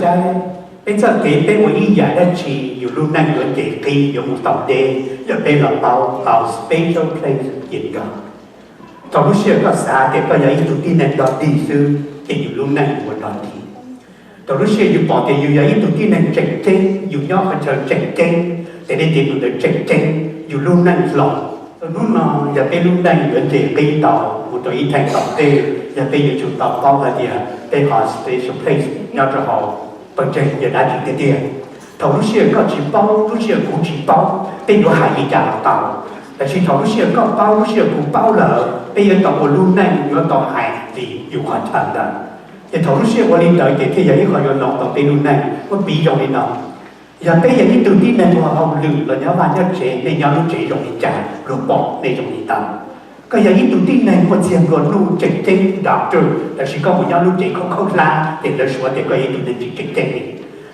Saib, peb txoj kev peb ua ib yam dab tsi, yus lub neej yuav nce qib, yuav mus tau deb, yog peb los paub our special place in God. Thaum lub sij hawm koj xav tias koj yog ib tug tib neeg dog dig xwb, ces yus lub neej yuav dog dig. Thaum lub sij hawm yus pom tias yus yog ib tug tib neeg tseem ceeb, yus nyob qhov chaw tseem ceeb, ces nej tis tus ntawd tseem ceeb, yus lub neej hloov. Hnub no yog peb lub neej yuav nce qib tau mus rau ib thaj tom ntej, yog peb yuav tsum tau paub hais tias peb qhov special place nyob rau hauv pawg ntseeg yog dab tsi tiag tiag. Thaum lub sij hawm koj tsis paub, lub sij hawm kuv tsis paub, peb yuav hais li cas los tau. Tab sis thaum lub sij hawm koj paub, lub sij hawm kuv paub lawm, peb yuav tau ua lub neej, yuav tau hais li yus qhov chaw ntawd. Ces thaum lub sij hawm ua li ntawd ces thiaj yog ib qho yuav hloov tau peb lub neej. Muab piv zoo li no, yog peb yog ib tug tib neeg ua hauj lwm los nyob vaj nyob tsev, nej nyob lub tsev zoo li cas luag pom nej zoo li ntawd. Koj yog ib tug tib neeg muaj txiag nplua nuj tseem ceeb doctor, tab sis koj mus nyob lub tsev khaub khaub hlab ces lawv suav tias koj yog ib tug neeg tsis tseem ceeb li.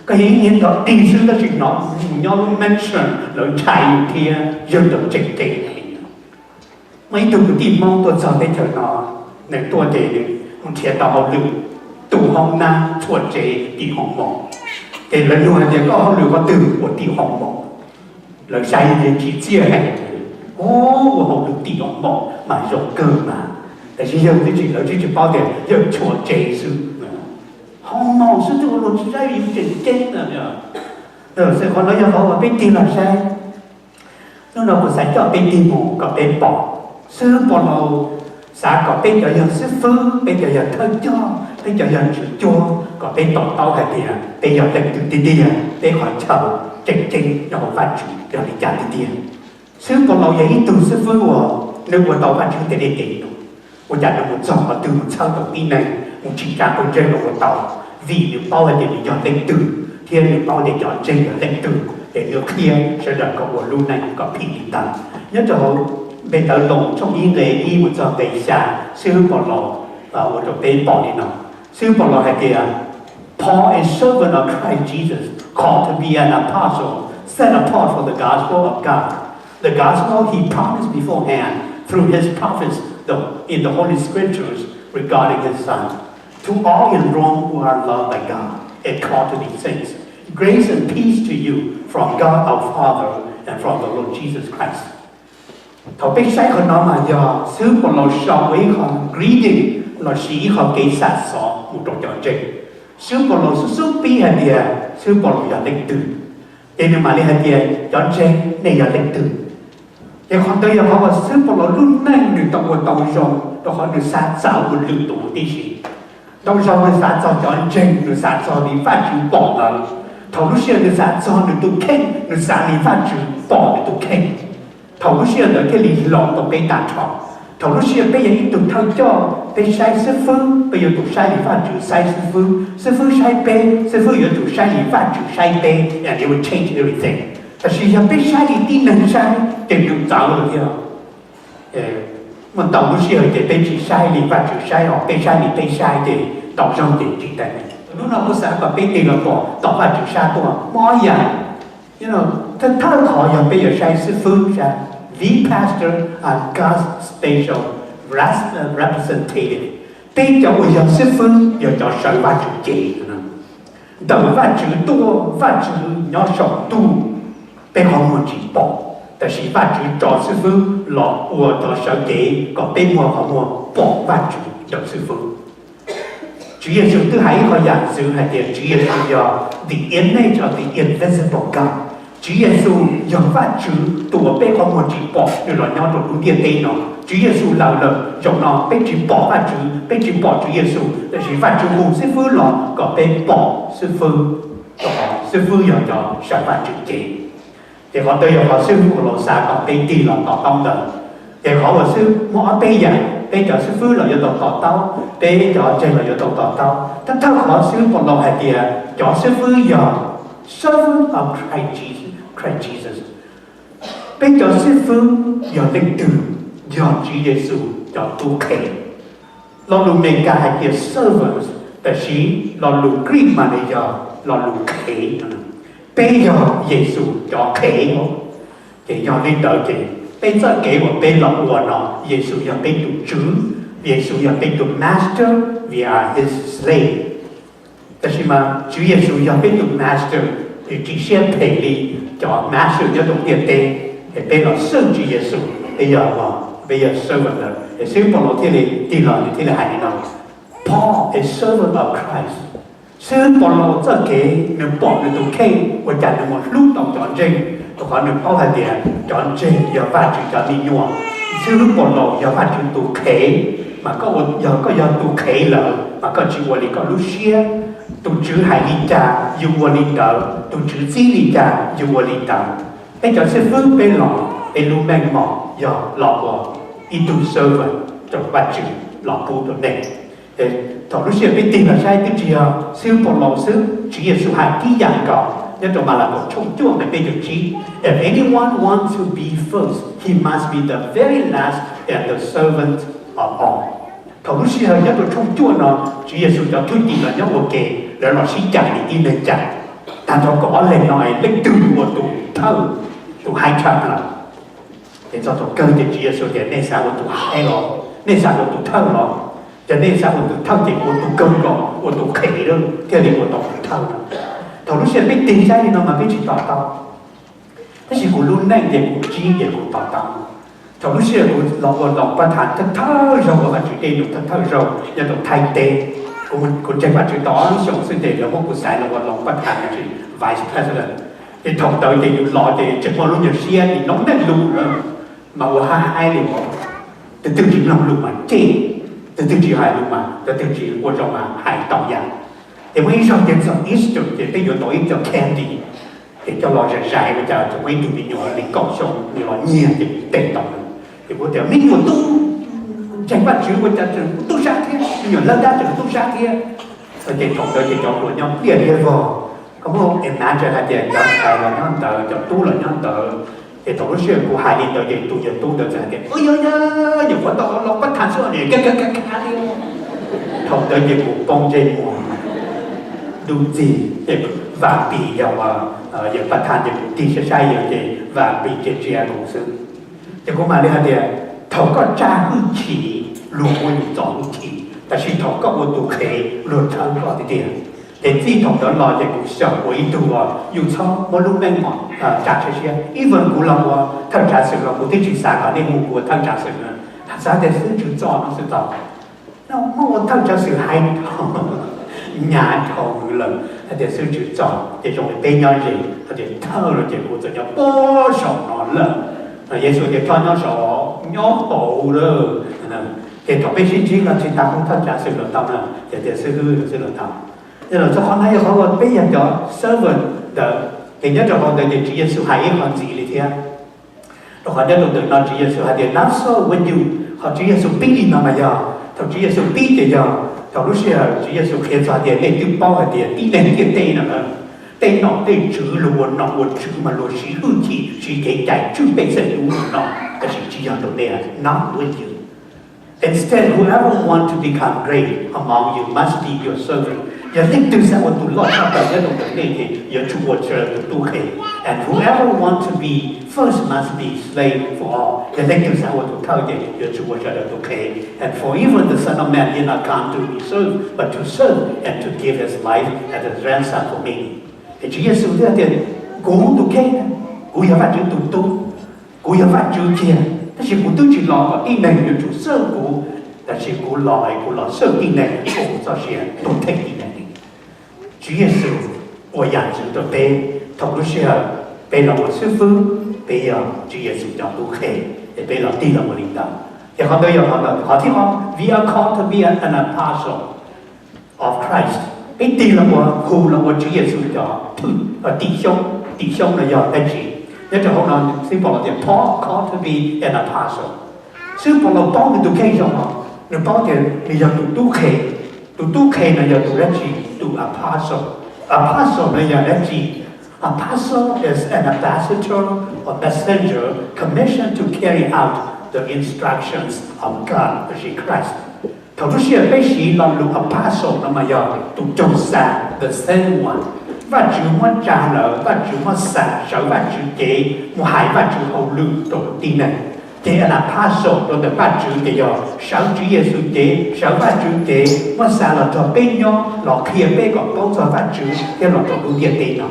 Koj yog ib niag dog dig xwb tab sis hnov mus nyob lub mansion lawv ntshai yus thiab yawg tau tseem ceeb li. Muaj ib tug kwv tij Hmoob tuaj txog teb chaws no, nws tuaj ces nws mus nrhiav tau hauj lwm tu hoob nab txhua tsev tim Hoo Mom. Ces lawv nug hais tias koj hauj lwm qhov twg ua tim Hoo Mom. Lawv saib tsis txiaj heev, ua hauj lwm tim Hoo Mom mas zoo kawg mas, tab sis yawg twb tsis, lawv twb tsis paub tias yawg txhua tsev xwb. Hoo Mom xwb twb ua luag tsis saib yus tseem ceeb na. Qhov no yog qhov uas peb tig los saib. Hnub no kuv xav coj peb tig mus kom peb pom, xib hwb Paulus xav kom peb cov yog xib fwb, peb cov yog thawj coj, peb cov yog tswv cuag, kom peb to taub hais tias peb yog leej twg tiag tiag, peb qhov chaw tseem ceeb nyob hauv Vajtswv yog li cas tiag tiag. Xib hwb Paulus yog ib tug xib fwb uas nws ua tau Vajtswv tej dej tes tus. Ua cas nws mus txog qhov twg mus txhawb tau tib neeg, mus tsim tsa pawg ntseeg los ua tau, vim nws paub hais tias nws yog leej twg, thiab nws paub tias cov ntseeg yog leej twg, ces nws qhia sawv daws kom ua lub neej kom phim li ntawd. Nyob rau hauv npe ntawv Loos tshooj ib nqe ib mus txog nqe xya, xib hwb Paulus ua rau peb pom li no. Xib hwb Paulus hais tias, Paul, a servant of Christ Jesus, called to be an apostle, set apart for the gospel of God, the gospel he promised beforehand through his prophets the, in the Holy Scriptures regarding his Son, to all in Rome who are loved by God and called to be saints. Grace and peace to you from God our Father and from the Lord Jesus Christ. Thaum peb saib qhov no mas yog xib hwb Paulus sau ua ib qho greeting lossis ib qho kev xa xov mus rau cov ntseeg. Xib hwb Paulus xub xub pib hais tias xib hwb Paulus yog leej twg, ces nws mam li hais tias cov ntseeg nej yog leej twg. Ces qhov ntawd yog qhov uas xib hwb Paulus lub neej nws tau ua tau zoo rau qhov nws xav txog ua lwm tus tib si. Ntau zaus nws xav txog cov ntseeg, nws xav txog li Vajtswv pom lawm. Thaum lub sij hawm nws xav txog nws tus kheej, nws xav li Vajtswv pom nws tus kheej. Thaum lub sij hawm ntawd thiaj li hloov tau peb tag nrho. Thaum lub sij hawm peb yog ib tug thawj coj, peb saib xib fwb, peb yuav tsum saib li Vajtswv saib xib fwb. Xib fwb saib peb, xib fwb yuav tsum saib li Vajtswv saib peb, and it will change everything. Tab sis yog peb saib li tib neeg saib ces nws txawv lawm thiab. Muaj ntau lub sij hawm ces peb tsis saib li Vajtswv saib os, peb saib li peb saib ces ntau zaug ces tsis tau. Hnub no kuv xav kom peb tig los pom tom Vajtswv sab tuaj muaj ob yam. Thawj thawj qhov yog peb yuav saib xib fwb saib, the pastor are God's special representative. Peb cov uas yog xib fwb yog cov sawv Vajtswv cev ntawm Vajtswv tuaj, Vajtswv nyob saum ntuj, peb qhov muag tsis pom, tab sis Vajtswv tso xib fwb los ua cov sawv cev kom peb muaj qhov muag pom Vajtswv ntawm xib fwb. Tswv Yexus twb hais ib qho yam ntxwv hais tias Tswv Yexus yog the image of the invisible God. Tswv Yexus yog Vajtswv tus uas peb qhov muag tsis pom nws los nyob rau lub ntiaj teb no. Tswv Yexus lawm lawm, zaum no peb tsis pom Vajtswv, peb tsis pom Tswv Yexus, tab sis Vajtswv hu xib fwb los kom peb pom xib fwb, rau qhov xib fwb yog cov sawv Vajtswv cev. Ces qhov ntawd yog qhov xib fwb Paulus xav kom peb tig los to taub ntawd. Ces qhov uas xib muaj ob peb yam, peb cov xib fwb los yuav tau to taub, peb cov ntseeg los yuav tau to taub. Thawj thawj qhov xib fwb Paulus hais tias cov xib fwb yog servant of Christ Jesus, Christ Jesus. Peb cov xib fwb yog leej twg? Yog Tswv Yexus cov tub qhe. Lo lus Meskas hais tias servants, tab sis lo lus Greek mas nws yog lo lus qhev. Peb yog Yexus cov qhev. Ces yog li ntawd ces peb txoj kev uas peb los ua no, Yexus yog peb tus tswv, Yexus yog peb tus master, we are his slave. Tab sis mas Tswv Yexus yog peb tus master, nws tsis siab phem li cov master nyob rau ntiaj teb. Es peb los xwb Tswv Yexus, peb yog, peb yog servant lawm. Es xib hwb Paulus thiaj li tig los nws thiaj li hais li no, Paul, a servant of Christ. Xib hwb Paulus txoj kev nws pom nws tus kheej ua cas nws mus hlub tau cov ntseeg, rau qhov nws paub hais tias cov ntseeg yog Vajtswv cov me nyuam. Xib hwb Paulus yog Vajtswv tus qhev, mas koj yog, koj yog tus qhev lawm mas koj tsis ua li koj lub siab. Tus Tswv hais li cas yus ua li ntawd, tus Tswv txib li cas yus ua li ntawd. Peb cov xib hwb peb los, peb lub meej mom yog los ua ib tug servant rau Vajtswv los pub rau neeg. Thaum lub sij hawm peb tig los saib twb tsis yog xib hwb Paulus xwb, Tswv Yexus hais tib yam nkaus nyob rau Malakaus tshooj cuaj nqe peb caug tsib, If anyone wants to be first, he must be the very last and the servant of all. Thaum lub sij hawm nyob rau tshooj cuaj no, Tswv Yexus cov thwj tim los nyob ua ke, lawv los sib cais li tib neeg cais. Tag nrho kaum ob leeg no leej twg ua tus thawj, tus high top lawm? Ces txog thaum kawg ces Tswv Yexus tias, nej xav ua tus high los? Nej xav ua tus thawj los? Yog nej xav ua tus thawj ces ua tus kawg nkaus, ua tus qhev lawm thiaj li ua tau tus thawj no. Thaum lub sij hawm peb tig saib li no mas peb tsis to taub. Tab sis kuv lub neej ces kuv ntsib ces kuv to taub. Thaum lub sij hawm kuv los ua loos pab tham thawj thawj zaug ua Vajtswv dej num thawj thawj zaug nyob rau Thaib teb, kuv ntseeg Vajtswv tau ob lub xyoos xwb ces lawv muab kuv xaiv los ua loos pab tham, vice president. Ces thaum ntawd ces yus los ces tseem muaj lub nyuag siab ces noob neej lus lawm, mas ua hab haib li uas tus twg tsis mloog lus mas cem, tus twg tsis hais lus mas, tus twg tsis ua zoo mas hais tau yam. Ces muaj ib zaug ces txog Easter ces peb yuav tau ib co candy, ces coj los zais zais ua cas txawm muaj ib tug me nyuam li kaum xyoo nws los nyiag ces nws teb tau nws. Ces kuv tias, me nyuam tub ntseeg Vajtswv ua cas tseem tub sab thiab, me nyuam hlawb dab tseem tub sab thiab. Ces thaum ntawd ces cov hluas nyob pliaj liab vog, koj muab imagine hais tias cov ntxhais los nyob ntawd, cov tub los nyob ntawd. Ces thaum lub sij hawm kuv hais li ntawd ces tus yawg tub ntawd txawm hais tias, ua yog, yog nyuam qhuav tau los pab tham xwb, kab kab kab kab li. Thaum ntawd ces kuv poob ntsej muag, ntuj txig ces Vam Pis yog, yawg pab tham ces kuv tig saib saib yawg ces Vam Pis ntsia ntsia kuv xwb. Ces kuv mam li hais tias, thaum koj tsa hwj chim, luag muab yus txo hwj chim, tab sis thaum koj ua tus qhev luag txhawb koj tiag tiag. Ces txij thaum ntawd los ces kuv xyaum ua ib tug uas yus txhob muab lub meej mom tsa siab. Even kuv los ua thawj tsav xwm los kuv twb tsis xav kom nej hu kuv ua thawj tsav xwm na, xav tias xib hwb Tswv Txos no xwb tau. No muab ua thawj tsav xwm hais dhau, nyab dhau lawm hais tias xib hwb Tswv Txos ces zoo li peb nyob ze, hais tias thawj los ces kuv txawm nyob puag saum no lawm. Yexus tias koj nyob saum, nyob hauv lawm. Ces thaum peb sib ntsib no tsis tas hu thawj tsav xwm los tau na, ces tias xib hwb xwb los tau. Yog los txog qhov no yog qhov uas peb yog cov servant ntawd, ces nyob rau hauv ntawd ces Tswv Yexus hais ib qho ntxiv li thiab. Rau qhov nyob rau ntawm no Tswv Yexus hais tias, not so with you, qhov Tswv Yexus pib li no mas yog thaum Tswv Yexus pib ces yog thaum lub sij hawm Tswv Yexus qhia txog tias nej twb paub hais tias tib neeg ntiaj teb no na, tej nom tej tswv, luag ua nom ua tswv mas luag siv hwj chim siv kev cai tswj pej xeem ub no, tab sis tsis yog rau nej, not with you. Instead, whoever want to become great among you must be your servant. Yog leej twg xav ua tus loj tshaj plaws nyob rau ntawm nej ces yuav tsum ua sawv daws tus tub qhe. And whoever want to be first must be slave for all. Yog leej twg xav ua tus thawj ces yuav tsum ua sawv daws tus qhe. And for even the Son of Man did not come to be served, but to serve and to give his life as a ransom for many. Ces Tswv Yexus thiaj tias, kuv tus kheej, kuv yog Vajtswv tus tub, kuv yog Vajtswv kiag, tab sis kuv twb tsis los kom tib neeg yuav tsum xwb kuv, tab sis kuv los es kuv los xwb tib neeg, kuv txoj sia tuaj them tib neeg. Tswv Yexus ua yam ntxwv rau peb, thaum lub sij hawm peb los ua xib fwb, peb yog Tswv Yexus cov tub qhe, es peb los tig los ua li ntawd. Ces qhov ntawd yog qhov ntawd, qhov thib ob, we are called to be an apostle of Christ. Peb tig los ua, hu los ua Tswv Yexus cov thwj, tim xyoob, tim xyoob no yog dab tsi? Nyob rau hauv no xib hwb Paulus tias, Paul called to be an apostle. Xib hwb Paulus paub nws tus kheej zoo os, nws paub tias nws yog tus tub qhe. Tus tub qhe no yog tus dab tsi? Tus apostle. Apostle no yog dab tsi? Apostle is an ambassador or messenger commissioned to carry out the instructions of God, which is Christ. Thaum lub sij hawm peb siv lo lus apostle no mas yog tus cog xa, the sent one. Vajtswv muab tsa lawm, Vajtswv muab xa sawv Vajtswv cev mus hais Vajtswv hauj lwm rau tib neeg. Ces apostle rau ntawm Vajtswv ces yog sawv Tswv Yexus cev, sawv Vajtswv cev muab xa los nrog peb nyob los qhia peb kom paub txog Vajtswv thiab los rau lub ntiaj teb no.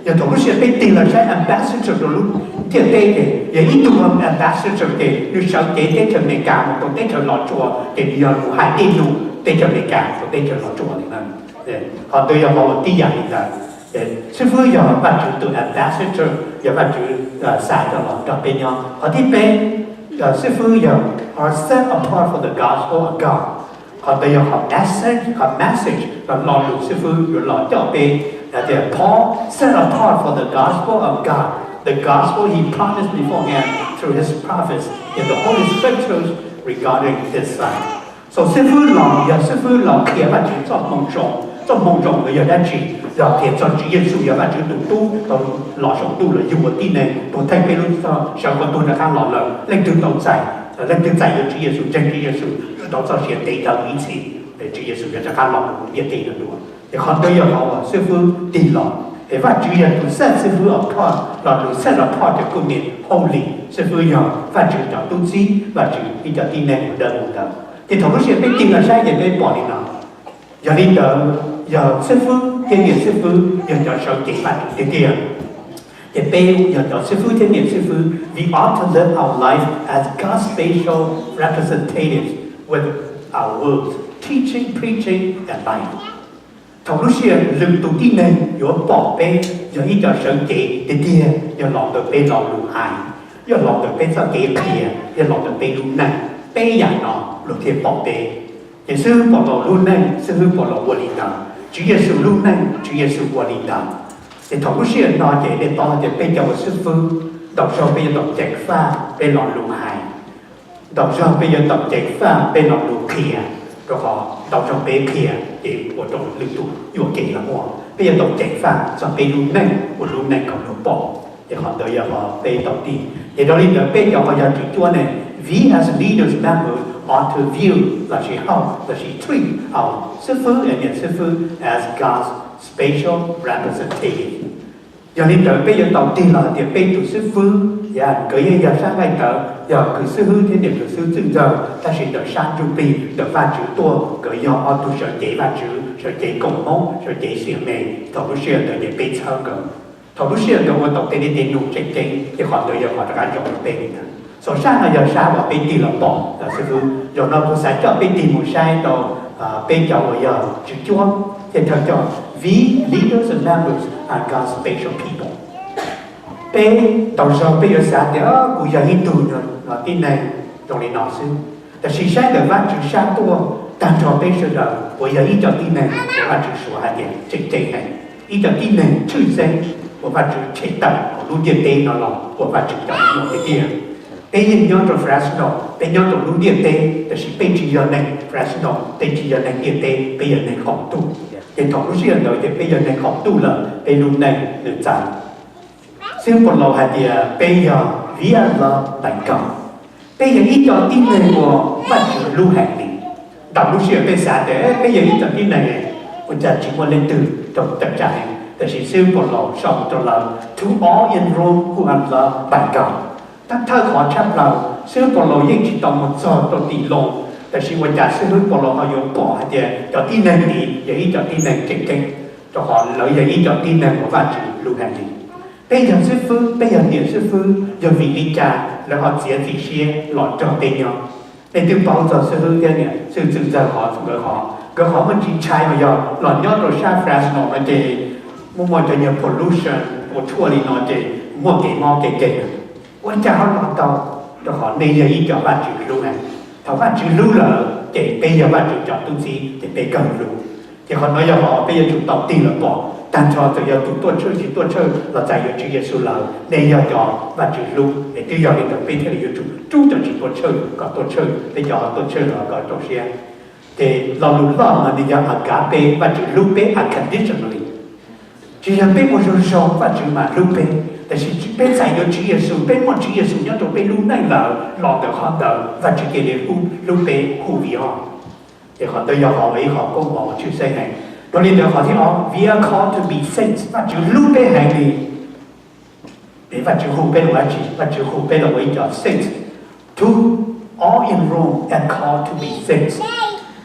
Yog thaum lub sij hawm peb tig los saib ambassador rau lub ntiaj teb ces yog ib tug ambassador ces nws sawv cev teb chaws Amelikas mus rau teb chaws Los Tsuas ces nws yog mus hais tej num teb chaws Amelikas rau teb chaws Los Tsuas li na. Qhov ntawd yog qhov uas tib yam li ntawd. Xib fwb yog Vajtswv tus ambassador, yog Vajtswv xa coj los nrog peb nyob. Qhov thib peb, xib fwb yog are set apart for the gospel of God. Qhov ntawd yog qhov message, qhov message los lo lus xib fwb yuav los coj peb. Tias Paul set apart for the gospel of God, the gospel he promised beforehand through his prophets in the Holy Scriptures regarding his Son. So xib fwb los yog xib fwb los qhia Vajtswv txoj moo zoo. Txoj moo zoo ntawd yog dab tsi? Yog qhia txog Tswv Yexus yog Vajtswv tus tub tau los saum ntuj los yug ua tib neeg, tuag theej peb lub txhoj, sawv ua tuag rov qab los lawm, leej twg tau txais, leej twg txais yuav Tswv Yexus, ntseeg Tswv Yexus yuav tau txoj sia ntev tag ib txhis, Tswv Yexus yuav rov qab los mus ntiaj teb no dua. Ces qhov ntawd yog qhov uas xib fwb tig los. Es Vajtswv yog tus set xib fwb apart, los tus set apart ces kuj means holy. Xib fwb yog Vajtswv cov tub txib, Vajtswv ib co tib neeg mus dawb mus ntawd. Ces thaum lub sij hawm peb tig los saib ces peb pom li no. Yog li ntawd, yog xib fwb thiab niam xib fwb yog cov sawv cev Vajtswv tiag tiag, ces peb yog cov xib fwb thiab niam xib fwb, we ought to live our life as God's special representatives with our words, teaching, preaching, and life. Thaum lub sij hawm lwm tus tib neeg yuav pom peb yog ib co sawv cev tiag tiag, yog los ntawm peb lo lus hais, yog los ntawm peb txoj kev qhia, yog los ntawm peb lub neej, peb yam no luag thiaj pom peb. Ces xib hwb Paul Laus lub neej, xib hwb Paul Laus ua li ntawd, Tswv Yexus lub neej, Tswv Yexus ua li ntawd. Ces thaum lub sij hawm no ces nej paub tias peb cov ua xib fwb, ntau zaug peb yuav tau ceev faj peb lo lus hais, ntau zaug peb yuav tau ceev faj peb lo lus qhia, rau qhov ntau zaug peb qhia ces ua rau lwm tus yuam kev los muaj. Peb yuav tau ceev faj txog peb lub neej, ua lub neej kom luag pom. Ces qhov ntawd yog qhov peb tau tig. Ces dhau li ntawd peb cov uas yog tswv cuab ne, we as leaders, members ought to view lossis hold lossis treat our xib fwb and niam xib fwb as God's special representative. Yog li ntawd peb yuav tau tig los hais tias peb tus xib fwb, yog nkawd yeej yog sab nqaij tawv, yog kws xib hwb thiab niam kws xib hwb txwj ntxawg, tab sis ntawm sab ntsuj plig ntawm Vajtswv tuaj, nkawd yog ob tug sawv cev Vajtswv, sawv cev koom Hmoob, sawv cev xiam me. Thaum lub sij hawm ntawd ces peb txhawb nkawd. Thaum lub sij hawm nkawd ua tau tej dej tej num tseem ceeb, ces qhov ntawd yog qhov rov qab zoo rau peb li ntawd. Xov sab no yog sab uas peb tig los pom los xib hwb. Zaum no kuv xav coj peb tig mus saib rau peb cov uas yog tswv cuab, ces thawj coj, we leaders and members are God's special people. Peb ntau zaug peb yuav xav tias kuv yog ib tug tib neeg zoo li no xwb, tab sis saib ntawm Vajtswv sab tuaj, tag nrho peb sawv daws puas yog ib co tib neeg uas Vajtswv suav hais tias tseem ceeb heev, ib co tib neeg tshwj xeeb uas Vajtswv tshem tawm hauv lub ntiaj teb no los ua Vajtswv cov me nyuam tiag tiag. Peb yeej nyob rau Fresno, peb nyob rau lub ntiaj teb, tab sis peb tsis yog neeg Fresno, peb tsis yog neeg ntiaj teb, peb yog neeg qaum ntuj. Ces thaum lub sij hawm ntawd ces peb yog neeg qaum ntuj lawm, peb lub neej nws txawv. Xib hwb Paul Laus hais tias peb yog viam loj tais nkaus, peb yog ib co tib neeg uas Vajtswv hlub heev li. Ntau lub sij hawm peb xav tias peb yog ib co tib neeg ua cas tsis muaj leej twg rau tawm tsam heev, tab sis xib hwb Paul Laus sau rau lawv, to all in Rome who are loved by God. Thawj thawj qhov tshaj plaws, xib hwb Paul Laus yeej tsis tau mus txog rau tim Loos, tab sis ua cas xib hwb Paul Laus ho yuav pom hais tias cov tib neeg tid yog ib co tib neeg tseem ceeb, rau qhov lawv yog ib co tib neeg uas Vajtswv hlub heev li. Peb yog xib fwb, peb yog niam xib fwb, yog vim li cas lawv ho txiav txim siab los nrog peb nyob? Nej twb paub txog xib hwb thiab niam xib hwb txwj ntxawg qhov, nkawd qhov, nkawd qhov muaj tsis ntshai uas yog los nyob rau sab Fresno no ces muaj muaj cov nyuag pollution ua tshuaj li no ces muaj kev mob kev nkeeg. Ua cas ho los tau? Rau qhov nej yog ib co Vajtswv hlub na. Thaum Vajtswv hlub lawm ces peb yog Vajtswv cov tub txib ces peb kawg hlub. Ces qhov no yog qhov peb yuav tsum tau tig los pom, tag nrho txawm yog tus tuaj tshwj tsis tuaj tshwj los txais yuav Tswv Yexus lawm, nej yog cov Vajtswv hlub es twb yog li ntawd peb thiaj li yuav tsum rub cov tsis tuaj tshwj kom tuaj tshwj, peb cov tuaj tshwj los kom rau siab. Ces lo lus loj no nws yog agape, Vajtswv hlub peb unconditionally. Tsis yog peb ua zoo zoo Vajtswv mam hlub peb, tab sis peb txais yuav Tswv Yexus, peb muaj Tswv Yexus nyob rau peb lub neej lawm, los ntawm qhov ntawd Vajtswv cia li hlub peb who we are. Ces qhov ntawd yog qhov ib qhov koob hmoov tshwj xeeb heev. Dhau li ntawd qhov thib ob, we are called to be saints, Vajtswv hlub peb heev li. Es Vajtswv hu peb los ua dab tsi? Vajtswv hu peb los ua ib co saints, to all in Rome and called to be saints.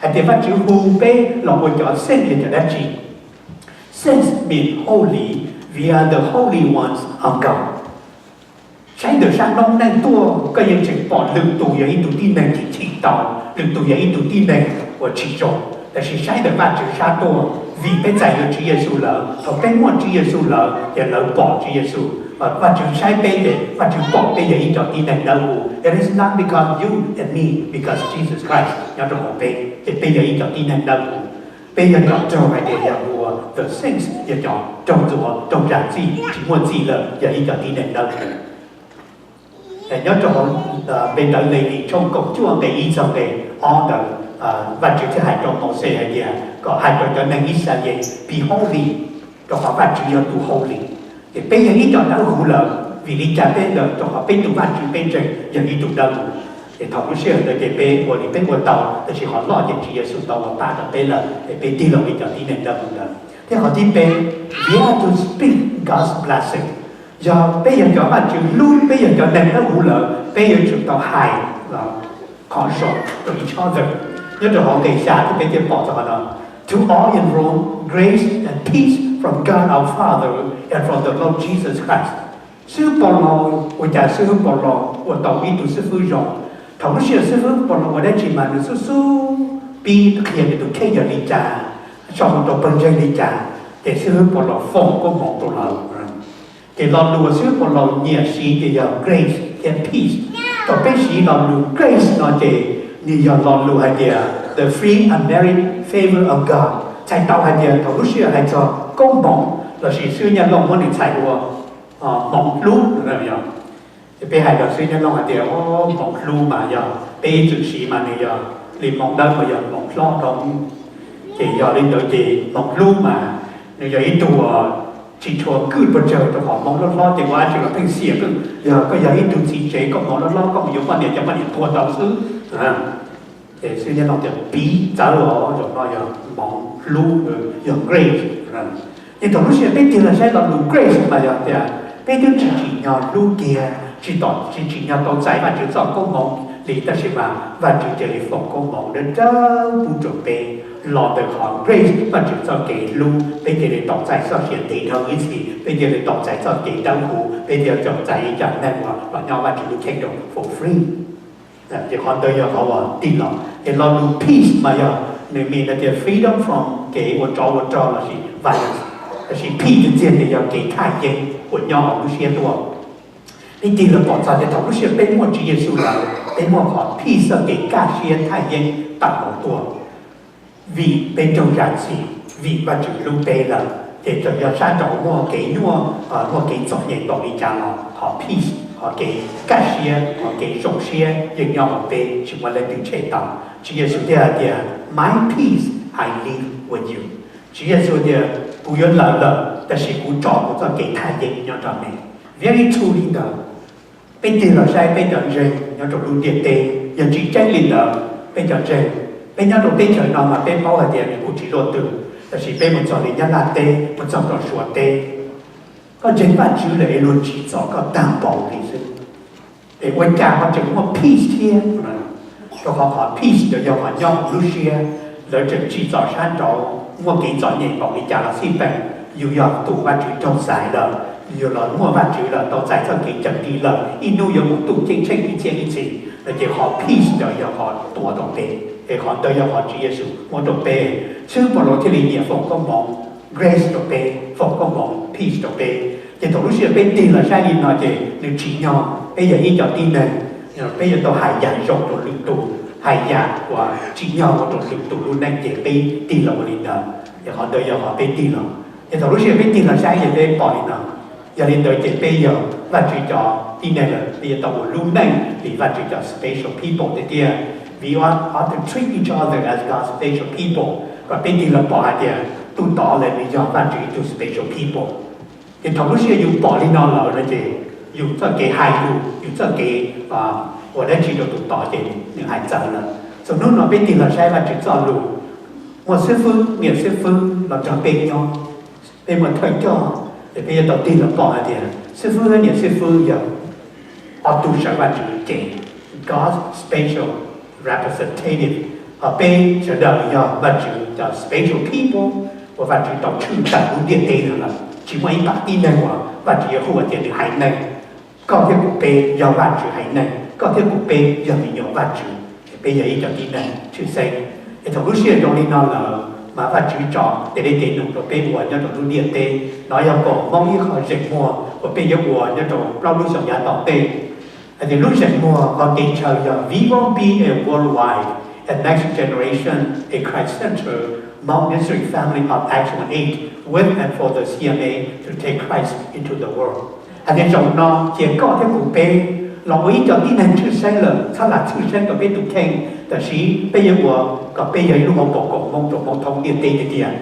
Hais tias Vajtswv hu peb los ua cov saint yog cov dab tsi? Saints mean holy, we are the holy ones of God. Saib ntawm sab noob neej tuaj koj yeej tseem pom lwm tus yog ib tug tib neeg tsis tau, lwm tus yog ib tug tib neeg uas tsis zoo. Tab sis saib ntawm Vajtswv sab tuaj, vim peb txais yuav Tswv Yexus lawm, thaum peb muaj Tswv Yexus lawm ces lawv pom Tswv Yexus. Vajtswv saib peb ces Vajtswv pom peb yog ib cov tib neeg dawb huv. It is not because you and me, because Jesus Christ nyob rau hauv peb, ces peb yog ib cov tib neeg dawb huv. Peb yog cov raug hais tias yog ua the saints, yog cov raug ntxuav, raug zam txim, tsis muaj txim lawm, yog ib cov tib neeg dawb huv. Nyob rau hauv npe ntawv Levis tshooj kaum cuaj nqe ib txog nqe ob ntawd, Vajtswv thiaj hais rau Mauxes hais tias kom hais rau cov neeg Yixalayees be holy, rau qhov Vajtswv yog tus holy. Ces peb yog ib cov dawb huv lawm, vim li cas peb lawm? Rau qhov peb tus Vajtswv peb ntseeg yog ib tug dawb huv. Ces thaum lub sij hawm ntawd ces peb ua li peb ua tau, tab sis qhov loj ces Tswv Yexus tau los pab rau peb lawm, ces peb tig los ua cov tib neeg dawb huv lawm. Thiab qhov thib peb, we have to speak God's blessing. Yog peb yog cov Vajtswv hlub, peb yog cov neeg dawb huv lawm, peb yuav tsum tau hais qhov zoo rau each other. Nyob rau hauv nqe xya thiab peb thiaj pom txog qhov no, to all in Rome, grace and peace from God our Father and from the Lord Jesus Christ. Xib hwb Paulus, ua cas xib hwb Paulus ua tau ib tug xib hwb zoo? Thaum lub sij hawm xib hwb Paulus ua dab tsi mas nws xub xub pib qhia nws tus kheej yog li cas, sau mus rau pawg ntseeg li cas, ces xib hwb Paulus foom koob hmoov rau lawv. Ces lo lus uas xib hwb Paulus nyiam siv ces yog grace thiab peace. Thaum peb siv lo lus grace no ces nws yog lo lus hais tias the free unmerited favor of God, txhais tau hais tias thaum lub sij hawm hais txog koob hmoov lossis xib hwb Nyaj Looj muab nws txhais ua hmoov hlub. Ces peb hais rau xib hwb Nyaj Looj hais tias hmoov hlub mas yog peb ib txwm siv mas nws yog li hmoov dawb mas yog hmoov hlob rau. Ces yog li ntawd ces hmoov hlub mas nws yog ib tug uas tsis tshua kwj puas tsawg rau qhov hmoov hlob hlob ces ua dab tsi los pheej xiam, yog koj yog ib tug txiv tsev koj hmoov hlob hlob koj mus yuav poj niam cov poj niam tua tau xwb. Ces xib hwb Nyaj Looj tias piv txawv os, zaum no yog hmoov hlub, yog grace. Ces thaum lub sij hawm peb tig los saib lo lus grace mas yog tias peb twb tsis tsim nyog hlub kiag, tsis tau, tsis tsim nyog tau txais Vajtswv txoj koob hmoov li, tab sis mas Vajtswv cia li foom koob hmoov dawb dawb pub rau peb. Los ntawm qhov grace, Vajtswv txoj kev hlub, peb cia li tau txais txoj sia ntev dhau ib txhis, peb cia li tau txais txoj kev dawb huv, peb cia li tau txais ib co neeg uas los nyob Vajtswv lub kheej rau for free. Ces qhov ntawd yog qhov uas tig los. Ces lo lus peace mas yog nws mean hais tias freedom from kev ua tsov ua rog lossis violence, lossis peace tiag tiag ces yog kev thaj yeeb uas nyob hauv lub siab tuaj. Peb tig los pom txog tias thaum lub sij hawm peb muaj Tswv Yexus lawm, peb muaj qhov peace, txoj kev kaj siab thaj yeeb tawm hauv tuaj. Vim peb raug zam txim, vim Vajtswv hlub peb lawm, ces txawm yog sab nraud muaj kev nyuaj, muaj kev txom nyem npaum li cas los qhov peace, qhov kev kaj siab, qhov kev zoo siab yeej nyob hauv peb, tsis muaj leej twg tshem tau. Tswv Yexus thiaj hais tias, My peace I leave with you. Tswv Yexus tias, kuv yuav lawm lawm, tab sis kuv tso kuv txoj kev thaj yeeb nyob rau nej. Very true li ntawd. Peb tig los saib peb cov ntseeg nyob rau lub ntiaj teb, yog tsis tseeb li ntawd, peb cov ntseeg, peb nyob rau teb chaws no mas peb paub hais tias nws kuj tsis luaj twg, tab sis peb mus txog li Nyab Laj teb, mus txog rau Suav teb, koj ntseeg Vajtswv lawm es luag tsim txom koj tag npaum li xwb, es ua cas ho tseem muaj peace thiab? Rau qhov qhov peace ntawd yog qhov nyob hauv lub siab. Lawv tseem tsim txom sab nraud, muaj kev txom nyem npaum li cas los xij peem, yus yog tus Vajtswv raug xaiv lawm, yus los muaj Vajtswv lawm, tau txais txoj kev cawm dim lawm, ib hnub yuav mus tuaj ceeb tsheej ib txhiab ib txhis, no ces qhov peace ntawd yog qhov tuav rau peb, es qhov ntawd yog qhov Tswv Yexus muab rau peb. Xib hwb Paulus thiaj li nyiam foom koob hmoov grace rau peb, foom koob hmoov peace rau peb. Ces thaum lub sij hawm peb tig los saib li no ces nws tsim nyog peb yog ib co tib neeg, peb yuav tau hais yam zoo rau lwm tus, hais yam uas tsim nyog ua rau lwm tus lub neej ces peb tig los ua li ntawd. Ces qhov ntawd yog qhov peb tig los. Ces thaum lub sij hawm peb tig los saib ces peb pom li no. Yog li ntawd ces peb yog Vajtswv cov tib neeg lawm, peb yuav tau ua lub neej li Vajtswv cov special people tiag tiag. We ought to treat each other as God's special people, kom peb tig los pom hais tias tus tod lawm nws yog Vajtswv tus special people. Ces thaum lub sij hawm yus pom li no lawm no ces yus txoj kev hais lus, yus txoj kev ua dab tsi rau tus tod ces nws hais txawv lawm. Txog hnub no peb tig los saib Vajtswv txoj lus, muaj xib fwb, niam xib fwb los nrog peb nyob, peb muaj thawj coj, ces peb yuav tau tig los pom hais tias xib fwb thiab niam xib fwb yog ob tug sawv Vajtswv cev. God's special representative. Peb sawv daws yog Vajtswv cov special people uas Vajtswv tau tshwj tawm lub ntiaj teb no lawm. Tsis muaj ib pab tib neeg uas Vajtswv yuav hu ua tias nws haiv neeg. Koj thiab kuv peb yog Vajtswv haiv neeg, koj thiab kuv peb yog me nyuam Vajtswv, peb yog ib cov tib neeg tshwj xeeb. Es thaum lub sij hawm zoo li no lawm mas Vajtswv tso tej dej tej num rau peb ua nyob rau lub ntiaj teb no. Yog pom Hmoob ib qho zeem muag uas peb yuav ua nyob rau plaub lub xyoo yav tom ntej. Hais tias lub zeem muag qhov kev chaw yog We Will Be a Worldwide and Next Generation, a Christ-Centered Hmong Missionary Family of Action Aid with and for the C M A to take Christ into the world. Hais tias zaum no cia koj thiab kuv peb los ua ib co tib neeg tshwj xeeb lawm, txhob lam tshwj xeeb rau peb tus kheej, tab sis peb yuav ua kom peb yog ib lub hauv paus koom Hmoob rau Hmoob thoob ntiaj teb tiag tiag.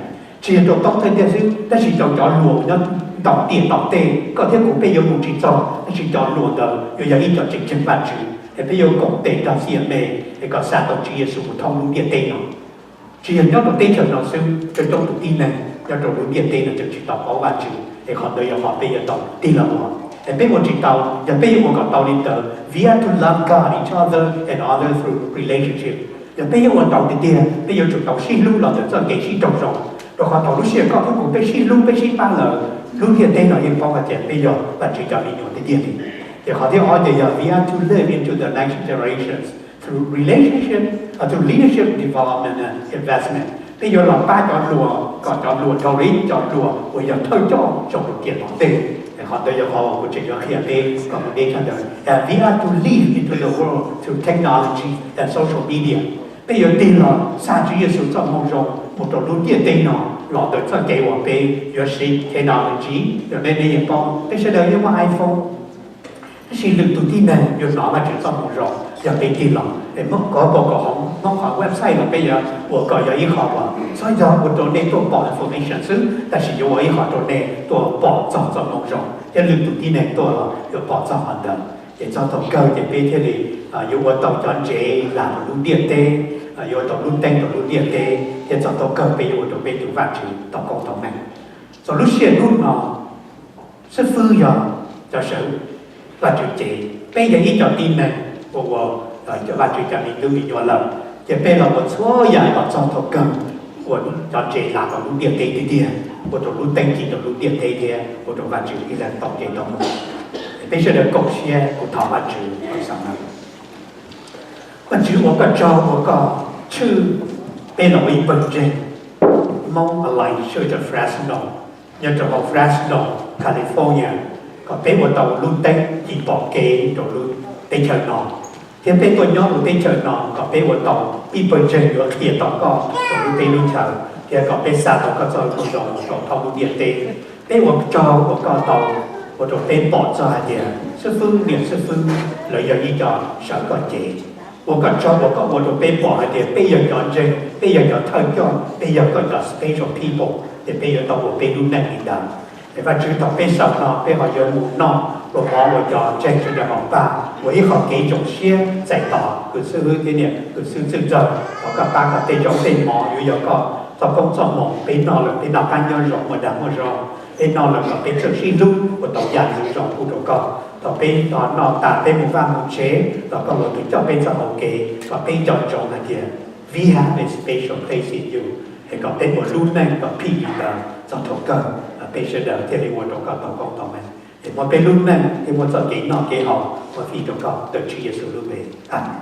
Tsis yog rau Toob Thawj Tiaj xwb, tab sis rau cov hluas nyob ntaus tiaj tom tej, koj thiab kuv peb yuav mus tsis txog, tab sis cov hluas ntawd yuav yog ib co tseem ceeb Vajtswv, es peb yuav koom tes nrog C M A es kom xa tau Tswv Yexus mus thoob lub ntiaj teb no. Tsis yog nyob rau teb chaws no xwb, coob coob tus tib neeg nyob rau lub ntiaj teb no tseem tsis tau paub Vajtswv, es qhov ntawd yog qhov peb yuav tau tig los ua. Es peb ua tsis tau, yog peb yuav ua kom tau li ntawd, we have to love God, each other and other through relationship. Yog peb yuav ua tau tiag tiag, peb yuav tsum tau sib hlub los ntawm txoj kev sib raug zoo. Rau qhov thaum lub sij hawm koj thiab kuv peb sib hlub peb sib pab lawm, lub ntiaj teb no yeej paub hais tias peb yog Vajtswv cov me nyuam tiag tiag li. Ces qhov thib ob ces yog we have to live into the next generations through relationship, uh, through leadership development and investment. Peb yuav los pab cov hluas kom cov hluas dhau li cov hluas uas yog thawj coj zoo rau tiam tom ntej. Qhov ntawd yog qhov uas kuv tseem yuav qhia peb kom mus deb tshaj ntawd. And we have to live into the world through technology and social media. Peb yuav tig los xa Tswv Yexus txoj moo zoo mus rau lub ntiaj teb no los ntawm txoj kev uas peb yuav siv technology. Yog nej yeej paub peb sawv daws yeej muaj iPhone, tab sis lwm tus tib neeg yuav hnov Vajtswv txoj moo zoo yog peb tig los. Es Hmoob Kov Pom Kom Hmoov, Hmoob qhov website los peb yuav ua kom yog ib qho uas txhob yog ua rau nej tuaj pom information xwb, tab sis yuav ua ib qho rau nej tuaj pom txog txoj moo zoo thiab lwm tus tib neeg tuaj los yuav pom txog qhov ntawd. Ces txog thaum kawg ces peb thiaj li yuav ua tau cov ntsev lam rau lub ntiaj teb, yuav ua tau lub teeb rau lub ntiaj teb, thiab txog thaum kawg peb yuav ua rau peb tus Vajtswv tau koob tau meej. Txog lub sij hawm hnub no, xib fwb yog cov sawv Vajtswv cev, peb yog ib co tib neeg uas ua Vajtswv cov me tub me nyuam lawm, ces peb los ua txhua yam kom txog thaum kawg ua cov ntsev lam rau lub ntiaj teb tiag tiag, ua rau lub teeb ci rau lub ntiaj teb thiab ua rau Vajtswv ib leeg tau nce tau mus. Peb sawv daws koom siab kuv thov Vajtswv tau xam no. Vajtswv ua koj tsaug uas koj tshwj peb los ua ib pawg ntseeg Hmoob Alliance Church of Fresno nyob rau hauv Fresno, California, kom peb ua tau lub teeb ci pom kev rau lub teb chaws no, thiab peb tuaj nyob lub teb chaws no kom peb ua tau ib pawg ntseeg yuav qhia tau koj rau lub teb lub chaws, thiab kom peb xa tau koj txoj moo zoo rau thoob lub ntiaj teb. Peb ua tsaug uas koj tau ua rau peb pom txog hais tias xib fwb niam xib fwb lawv yog ib co sawv koj cev. Ua koj tsaug uas koj ua rau peb pom hais tias peb yog cov ntseeg, peb yog cov thawj coj, peb yog koj cov special people, ces peb yuav tau ua peb lub neej li ntawd. Es Vajtswv, thaum peb xaus no peb ho yuav mus noj ua mov ua cov ntseeg sawv daws hauv pab ua ib qho kev zoo siab txais tos kws xib hwb thiab niam kws xib hwb txwj ntxawg, thov koj pab kom tej zaub tej mov yuav yog koj txoj koob txoj moo, peb noj lawm peb noj qab nyob zoo, muaj dag muaj zog, peb noj lawm kom peb txawj sib hlub ua tau yam zoo zoo kuj rau koj. Thaum peb noj tas peb mus vaj mus tsev los koj ua tus coj peb txoj hau kev, kom peb nco ntsoov hais tias we have a special place in you, es kom peb ua lub neej kom phim li ntawd txog thaum kawg, peb sawv daws thiaj li ua rau koj tau koob tau meej. Es muab peb lub neej thiab muab txoj kev noj kev haus muab fij rau koj, ntawm Tswv Yexus lub npe, amees.